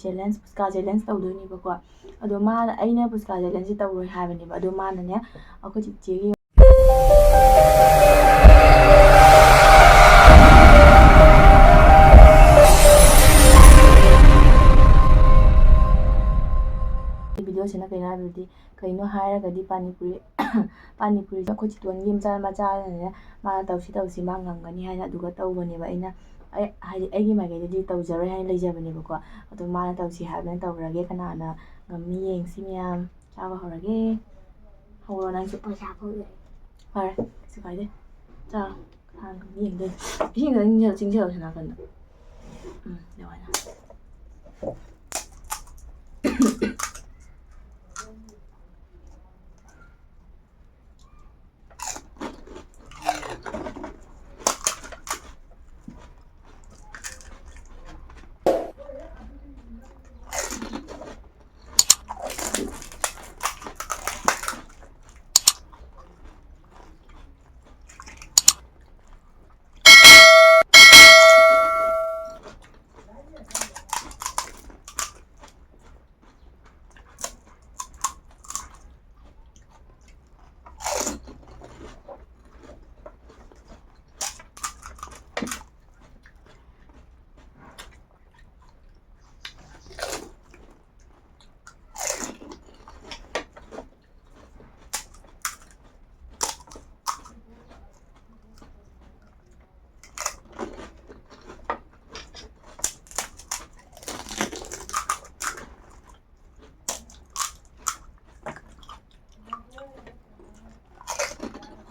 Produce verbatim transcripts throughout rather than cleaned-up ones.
Challenge, ꯄꯨꯁꯀꯥ challenge ꯇꯧꯗꯣꯏꯅꯦꯕꯀꯣ꯫ ꯑꯗꯣ ꯃꯥꯅ, ꯑꯩꯅ ꯄꯨꯁꯀꯥ ꯆꯦꯂꯦꯟꯖꯁꯦ ꯇꯧꯔꯣꯏ ꯍꯥꯏꯕꯅꯦꯕ꯫ ꯑꯗꯣ ꯃꯥꯅꯅꯦ, ꯑꯩꯈꯣꯏ ꯆꯤꯆꯦꯒꯤ ꯚꯤꯗꯤꯑꯣꯁꯤꯅ ꯀꯩꯅꯣ ꯍꯥꯏꯕꯗꯤ, ꯀꯩꯅꯣ ꯍꯥꯏꯔꯒꯗꯤ ꯄꯥꯅꯤꯄꯨꯔꯤ, ꯄꯥꯅꯤꯄꯨꯔꯤꯁꯦ ꯑꯩꯈꯣꯏ ꯆꯤꯇꯣꯟꯒꯤ ꯃꯆꯥ, ꯃꯆꯥꯅꯅꯦ, ꯃꯥꯅ ꯇꯧꯁꯤ ꯇꯧꯁꯤ, ꯃꯥ ꯉꯝꯒꯅꯤ ꯍꯥꯏꯅ ꯑꯗꯨꯒ ꯇꯧꯕꯅꯦꯕ꯫ ꯑꯩꯅ, ꯑꯩ, ꯍꯥꯏꯗꯤ, ꯑꯩꯒꯤ ꯃꯥꯏꯀꯩꯗꯗꯤ ꯇꯧꯖꯔꯣꯏ ꯍꯥꯏꯅ ꯂꯩꯖꯕꯅꯦꯕꯀꯣ꯫ ꯑꯗꯣ ꯃꯥꯅ ꯇꯧꯁꯤ ꯍꯥꯏꯕꯅꯤꯅ ꯇꯧꯔꯒꯦ꯫ ꯀꯅꯥꯅ ꯉꯝꯃꯤ ꯌꯦꯡꯁꯤ ꯃꯌꯥꯝ꯫ ꯆꯥꯕ ꯍꯧꯔꯒꯦ꯫ ꯍꯧꯔꯣ ꯅꯪꯁꯨ꯫ ꯄꯩꯁꯥ ꯐꯪꯗ꯭ꯔꯦ꯫ ꯐꯔꯦ, ꯀꯩꯁꯨ ꯀꯥꯏꯗꯦ꯫ ꯆꯥꯔꯣ꯫ ꯀꯅꯥꯅ ꯉꯝꯃꯤ ꯌꯦꯡꯗꯣꯏꯅꯦ꯫ ꯏꯁꯤꯡ ꯈꯤꯇꯪ ꯆꯤꯡꯁꯤꯜꯂꯣ ꯁꯤ ꯅꯥꯀꯟꯗ꯫ ꯎꯝ, ꯑꯗꯨꯃꯥꯏꯅ꯫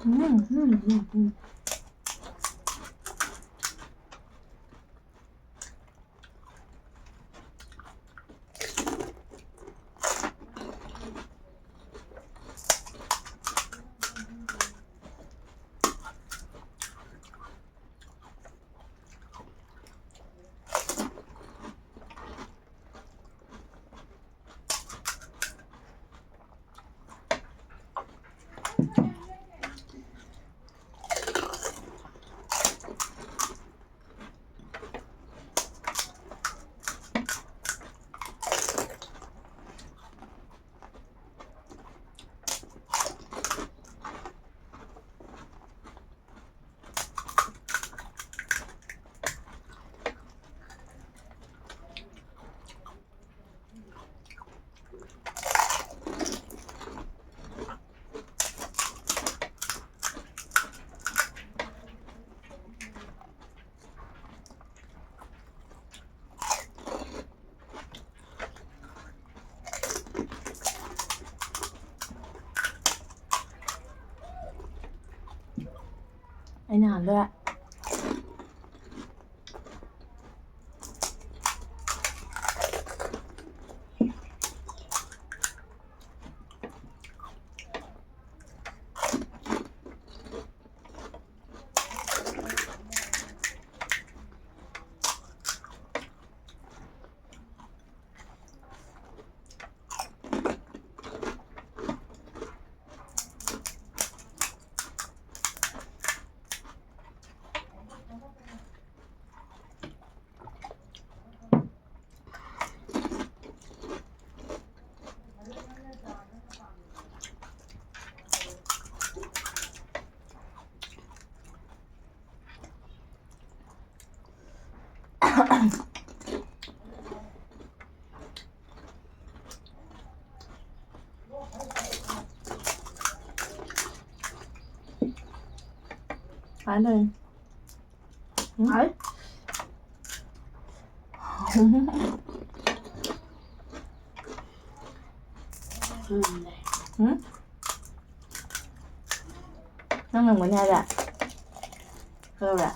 ꯎꯝ, ꯎꯝ, ꯎꯝ, ꯎꯝ꯫ ꯑꯩꯅ ꯍꯥꯟꯗꯣꯏꯔꯥ? ꯀꯃꯥꯏꯅ ꯇꯧꯔꯤꯅꯣ? ꯎꯝ? ꯍꯥꯎ꯫ ꯎꯝ? ꯅꯪ ꯉꯝꯒꯅꯤ ꯍꯥꯏꯔ? ꯀꯩꯗꯧꯔꯦ?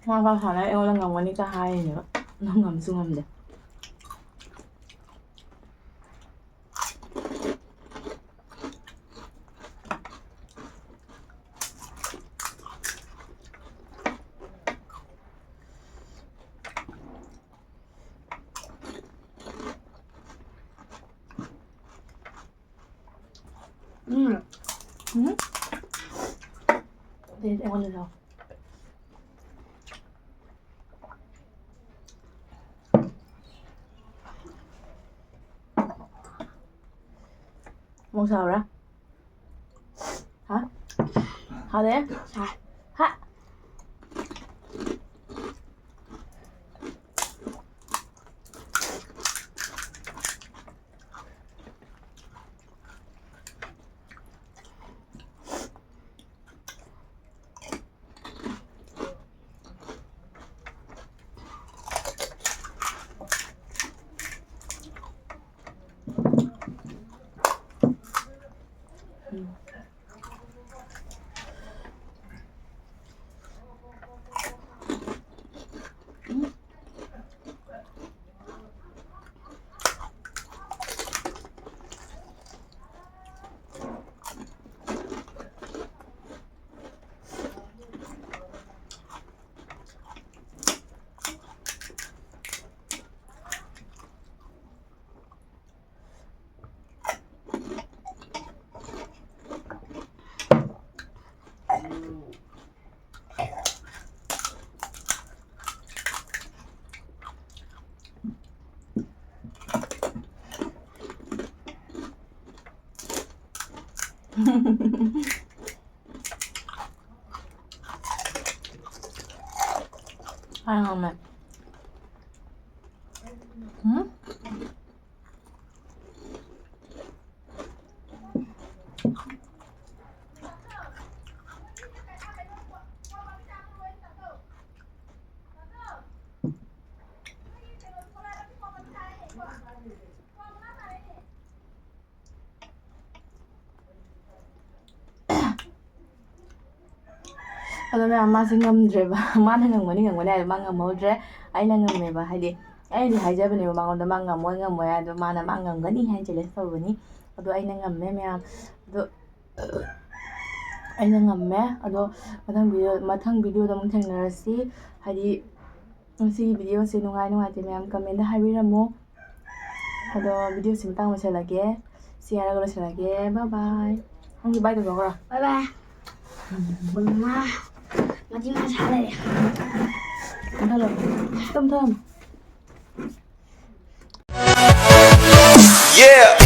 ꯃꯥ ꯐꯥꯎ ꯁꯥꯟꯅꯔ ꯑꯩꯉꯣꯟꯗ ꯉꯝꯒꯅꯤꯒ ꯍꯥꯏꯔꯤꯅꯦꯕ꯫ ꯅꯪ ꯉꯝꯁꯨ ꯉꯝꯗꯦ꯫ ꯎꯝ꯫ ꯎꯝ꯫ ꯑꯗꯩꯗꯤ ꯑꯩꯉꯣꯟꯗ ꯂꯥꯎ꯫ ꯑꯃꯨꯛ ꯁꯥꯎꯔꯦ? ꯍꯥ? ꯁꯥꯎꯔꯦ? ꯁꯥꯏ꯫ ꯍꯥ? ꯍꯥꯏ ꯉꯝꯃꯦ꯫ ꯎꯝ? ꯑꯗꯣ ꯃꯌꯥꯝ, ꯃꯥꯁꯦ ꯉꯝꯗ꯭ꯔꯦꯕ꯫ ꯃꯥꯅ ꯉꯝꯒꯅꯤ ꯉꯝꯒꯅꯤ ꯍꯥꯏꯕ ꯃꯥ ꯉꯝꯍꯧꯗ꯭ꯔꯦ꯫ ꯑꯩꯅ ꯉꯝꯃꯦꯕ, ꯍꯥꯏꯗꯤ ꯑꯩꯅꯗꯤ ꯍꯥꯏꯖꯕꯅꯦꯕ ꯃꯉꯣꯟꯗ ꯃꯥ ꯉꯝꯃꯣꯏ ꯉꯝꯃꯣꯏ ꯍꯥꯏ, ꯑꯗꯣ ꯃꯥꯅ ꯃꯥ ꯉꯝꯒꯅꯤ ꯍꯥꯏꯅ ꯆꯦꯂꯦꯟꯖ ꯇꯧꯕꯅꯤ꯫ ꯑꯗꯣ ꯑꯩꯅ ꯉꯝꯃꯦ ꯃꯌꯥꯝ꯫ ꯑꯗꯣ ꯑꯩꯅ ꯉꯝꯃꯦ꯫ ꯑꯗꯣ ꯃꯊꯪ ꯚꯤꯗꯤꯑꯣ, ꯃꯊꯪ ꯚꯤꯗꯤꯑꯣꯗ ꯑꯃꯨꯛ ꯊꯦꯡꯅꯔꯁꯤ꯫ ꯍꯥꯏꯗꯤ ꯉꯁꯤꯒꯤ ꯚꯤꯗꯤꯑꯣꯁꯦ ꯅꯨꯡꯉꯥꯏ ꯅꯨꯡꯉꯥꯏꯇꯦ ꯃꯌꯥꯝ ꯀꯃꯦꯟꯗ ꯍꯥꯏꯕꯤꯔꯝꯃꯣ꯫ ꯑꯗꯣ ꯚꯤꯗꯤꯑꯣꯁꯤ ꯃꯇꯥꯡ ꯂꯣꯏꯁꯤꯜꯂꯒꯦ꯫ ꯁꯤ ꯍꯥꯏꯔꯒ ꯂꯣꯏꯁꯤꯜꯂꯒꯦ꯫ ꯕꯥꯏ ꯕꯥꯏ꯫ ꯅꯪꯒꯤ ꯕꯥꯏ ꯇꯧꯊꯣꯛꯈ꯭ꯔꯣ꯫ ꯕꯥꯏ ꯕꯥꯏ꯫ ꯃꯃꯥ, ꯃꯆꯤꯟ ꯃꯁꯥ ꯂꯩꯔꯦ꯫ ꯃꯨꯊꯠꯂꯣ꯫ ꯑꯝꯇ ꯃꯨꯊꯠꯂꯝꯃꯣ꯫ Yeah.